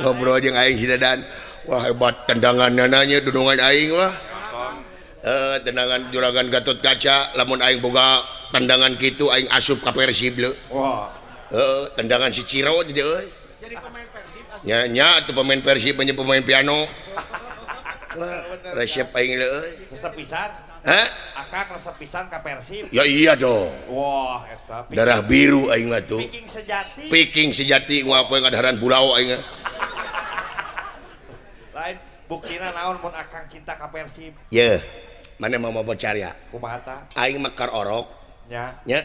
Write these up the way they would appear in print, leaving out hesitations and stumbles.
Ngobrol jeung aing si Dadan. Wah hebat tendangan nananya dudungan aing lah. Tendangan juragan Gatot Kaca lamun aing boga tendangan kitu aing asup ka Persib leu. Wah. Heeh, tendangan si Ciro jadi euy. Jadi pemain Persib asup. Nya nya atuh pemain Persib nya pemain piano. Wah, resep aing leu euy. Resep pisan. Hah? Akang resep pisan ka Persib. Ya iya dong. Wah, eta darah biru aing mah tuh. Viking sejati. Viking sejati ngua poe ngadaharan bulau aing. Lain buktina naon mun akang cinta ka Persib? Yeuh. Mana mau bocar ya? Kumaha tah? Aing mah keur orok. Nya. Nya.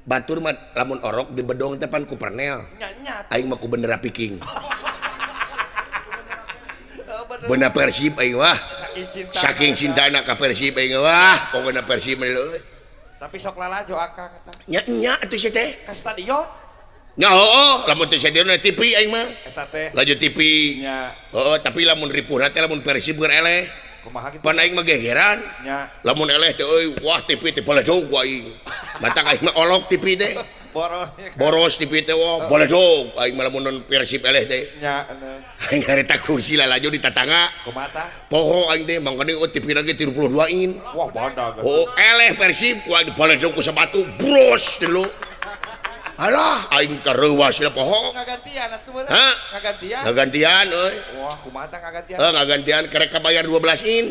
Batur mah lamun orok di bedong teh pan ku pernel. Nya nya. Aing mah ku bendera Viking. Bendera Persib aing wah. Saking cinta. Saking cintana ka Persib aing wah, pokona Persib mah euy. Tapi sok lalajo akang eta. Nya nya atuh sia teh. Ka stadion. Nya heueuh, lamun teu stadion TV aing mah. Eta teh. Laju TV. Nya. Heueuh, tapi lamun ripuhna teh lamun Persib keur eleh. Kumaha kitu? Pan aing mah gegeran. Nya. Lamun eleh teh euy, wah TV teh baledog ku aing. Matak aing mah olok TV teh. Boros. Boros TV teh wah baledog aing mah lamun non Persib eleh teh. Nya. Aing harita kursi lalajo di tatangga. Kumaha tah? Poho aing teh mangkane oh TV lagi 32 in. Wah badag. Oh, eleh Persib ku aing baledog ku sepatu bros dulu. Alah, aing kareuwas lah poho. Ngagantian atuh bener. Hah? Ngagantian. Ngagantian euy. Wah, kumaha tah ngagantian? Ngagantian kerek kabayar 12 in.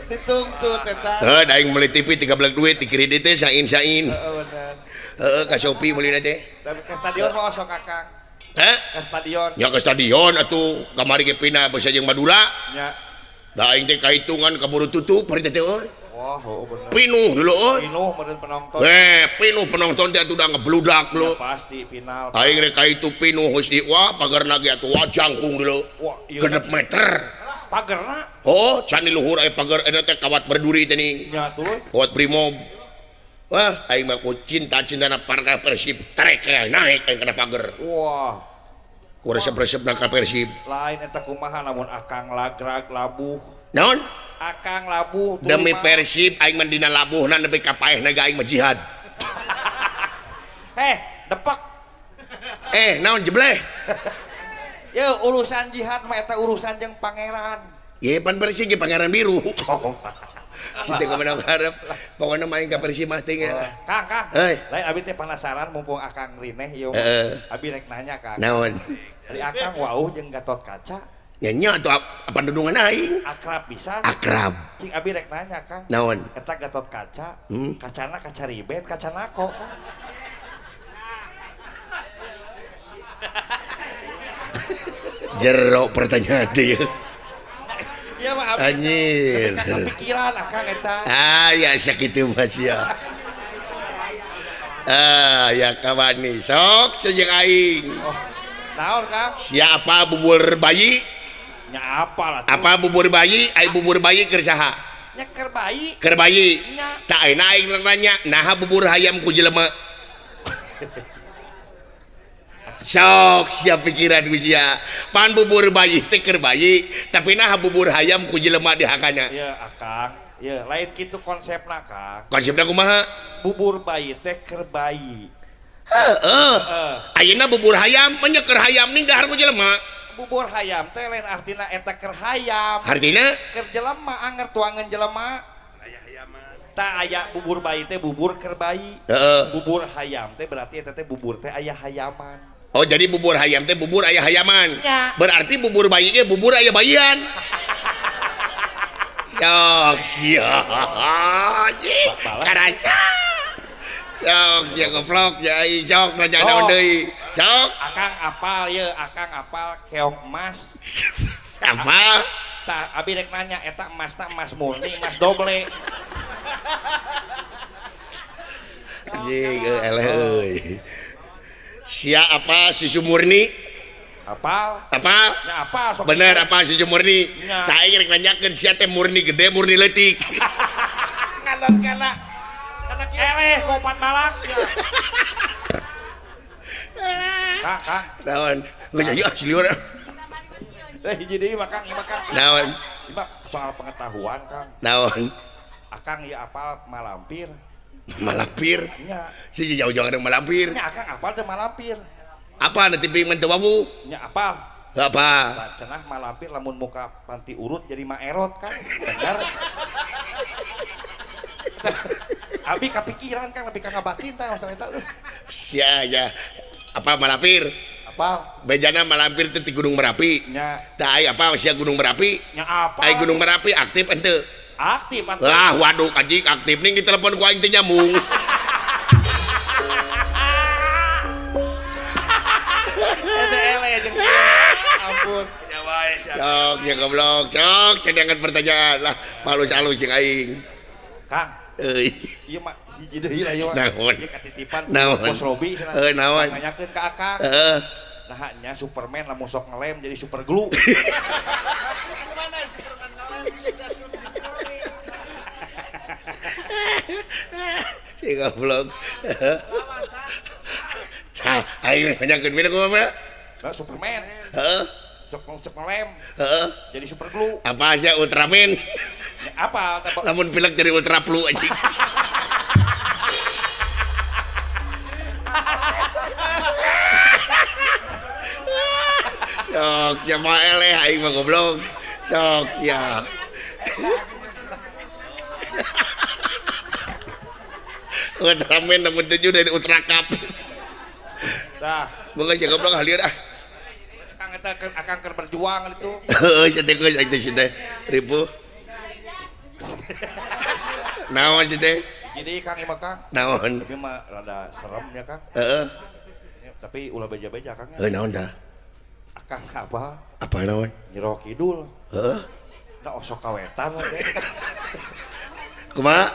Dituntut eta. Heuh, da aing meuli TV 13 duit di kredit teh sain-sain. Heeh bener. Heeh, ka Shopee meulina teh. Tapi ke stadion mah osok akang. Hah? Ke stadion. Ya ke stadion atuh kamari ge pindah basa jeung Madura. Nya. Da aing teh kahitungan kaburu tutup harita teh euy. Wah, oh bener. Pinuh dulu euy. Pinuh meureun penonton. Pinuh penonton teh atuh da ngebludak dulu. Ya, pasti final. Aing rek ka itu pinuh geus di wah pagarna ge atuh wah jangkung dulu. Wah, ieu 6 meter. Pagerna? Oh, can di luhur aya pagar eta teh kawat berduri teh ning. Nya tuh. Kawat Brimob. Wah, aing mah ku cinta-cintana parka Persib trek naik aing kana pagar. Wah. Ku resep-resepna ka Persib. Lain eta kumaha lamun akang lagrag labuh. Naon? Akang labuh demi Persib aing mah dina labuhna nepi ka paehna ge aing mah jihad. Depak. Naon jebleh? Ye urusan jihad mah eta urusan jeung pangeran. Ye pan Persib ge pangeran biru. Si teh kumaha hareup. Pokona main ka Persib mah teh. Kang, Kang. Heuy. Lain abi teh penasaran mumpung akang rineh ieu. Abi rek nanya Kang. Naon? Ari akang wauh jeung Gatot Kaca. Nya nya atuh apa dudungan aing? Akrab pisan. Akrab. Cing abi rek nanya Kang. Naon? Eta Gatot Kaca, kacana kaca riben, kaca nako Kang. Jero pertanyaan teh. Iya mah abi. Anjir. Kepikiran akang eta. Ah ya sakitu mas ya. Ah ya kawani sok sejeung aing. Oh, naon Kang? Siapa bubur bayi? Nya apa lah. Apa bubur bayi? Ai bubur bayi keur saha? Nya keur bayi. Keur bayi. Nya. Tak ayeuna aing nanya, naha bubur hayam ku jelema? Sok siap pikiran ku sia. Pan bubur bayi teh keur bayi, tapi naha bubur hayam ku jelema dihakana? Ieu akang, ieu lain kitu konsepna Kang. Konsepna kumaha? Bubur bayi teh keur bayi. Heeh. Ayeuna bubur hayam mah nya keur hayam ning dahar ku jelema. Bubur hayam teh lain artina eta keur hayam. Artina keur jelema anger tuangan jelema. Aya hayaman. Tah aya bubur bayi teh bubur keur bayi. Heeh. Bubur hayam teh berarti eta teh bubur teh aya hayaman. Oh jadi bubur hayam teh bubur aya hayaman. Ya. Berarti bubur bayi ge bubur aya bayian. Sok sia. Karasa. Sok ya goblok ya sok nanya naon deui. Sok. Akang apal ieu, akang apal keong emas. Apal? Tah abi rek nanya eta emasna emas murni, emas doble. Anjing eleh euy. Sia apa susu murni? Apal? Apal? Ya apal sok. Bener apa susu murni? Ya. Tah aing rek nanyakeun sia teh murni gede murni leutik. Ngadon kana. Kana eleh kopat balak. Kang, Kang. Naon? Geus aya silieur. Hiji deui mah Kang, ieu mah Kang. Naon? Ieu mah soal pengetahuan Kang. Naon? Akang ieu apal Malampir. Malampir? Nya. Si jauh-jauh ada Malampir. Nya akang apal teh Malampir. Apa nanti pingin teu wawu? Nya apal. Apa? Cenah malampir lamun muka panti urut jadi maerot kan. Bener. Abi kapikiran kan lebih ka ngabatin tah masalah eta. Sia ya. Apa malampir? Apa? Bejana malampir teh ti Gunung Merapi. Nya. Tah ai apa sia Gunung Merapi? Nya apa? Ai Gunung Merapi aktif henteu? Aktif atuh. Lah waduh anjing aktif ning ditelepon ku aing teh nyambung. Ampun. Cok, ya goblok, cok, cadangan pertanyaan lah, halus-halus jeung aing. Kang. Euy. Ieu mah hiji deui lah ieu mah. Naon? Ieu katitipan Naon? Bos Robi cenah. Heuh, naon? Nanyakeun ka Akang. Heeh. Nah, nya Superman lamun sok ngelem jadi super glue. Mana Superman ngelem? Si goblok. Tah, aing nanyakeun mina kumaha? Lah Superman. Heeh. Sok ngelem. Heeh. Jadi super glue. Apa sih Ultraman? Ya, apa? Lamun pilek jadi Ultra Flu anjing. Sok siapa eleh aing mah goblok. Sok sia. Ultraman lamun 7 dari Ultra Cup. Tah, mangga sia goblok halir ah. Kang eta akang keur berjuang itu. Heeh, sia teh geus aing teh ribu. Naon sih teh? Jadi Kang ieu mah Kang. Naon? Tapi mah rada serem ya Kang. Heeh. Tapi ulah beja-beja Kang. Heuh naon tah? Akang apa? Apa naon? Nyiro Kidul. Heeh. Da osok kawetan we. Kumaha?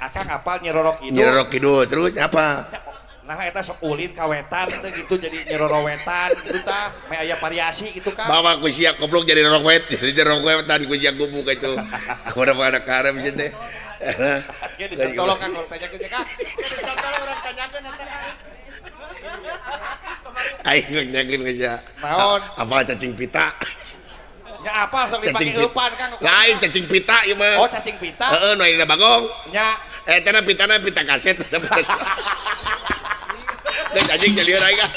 Akang apal Nyiroro Kidul. Nyiroro Kidul terus apa? Nah eta sok ulin kawetan teh gitu jadi nyiroro wetan gitu tah. Meh aya variasi gitu Kang. Bawa ku sia goblok jadi rorok wet, jadi rorok wetan ku sia gubuk itu. Kumaha pada karem sih teh. Ge disantolok Kang kalau tanyakeun Kang. Disantolok urang tanyakeun eta Kang. Aing nyakeun ka sia. Naon? Apa cacing pita? Nya apa sok dipake eupan Kang? Lain cacing pita ieu mah. Oh cacing pita. Heeh nu ayeuna bagong. Nya. Eta na pitana pita kaset. Geus anjing jadi aing ah.